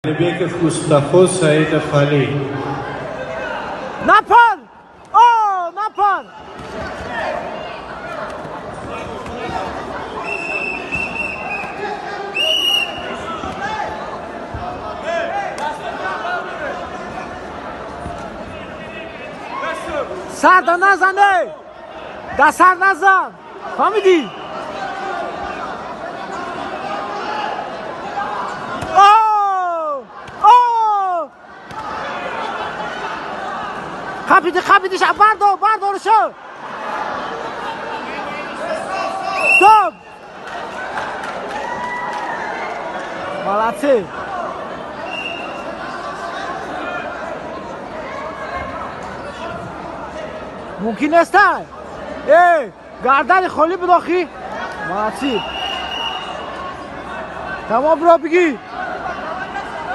Алибеков Мустафо, Саидов Али. Напар! О, напар! Сарда назане! Да сар назан! Фаҳмидӣ? О! О! Қапиди, қапидиша, бардор, бардоршо! Стоп! Молодцы! Мумкин нестай? Эй, гардани холӣ бидохӣ? Молодцы! Тамом, биро бигӣ.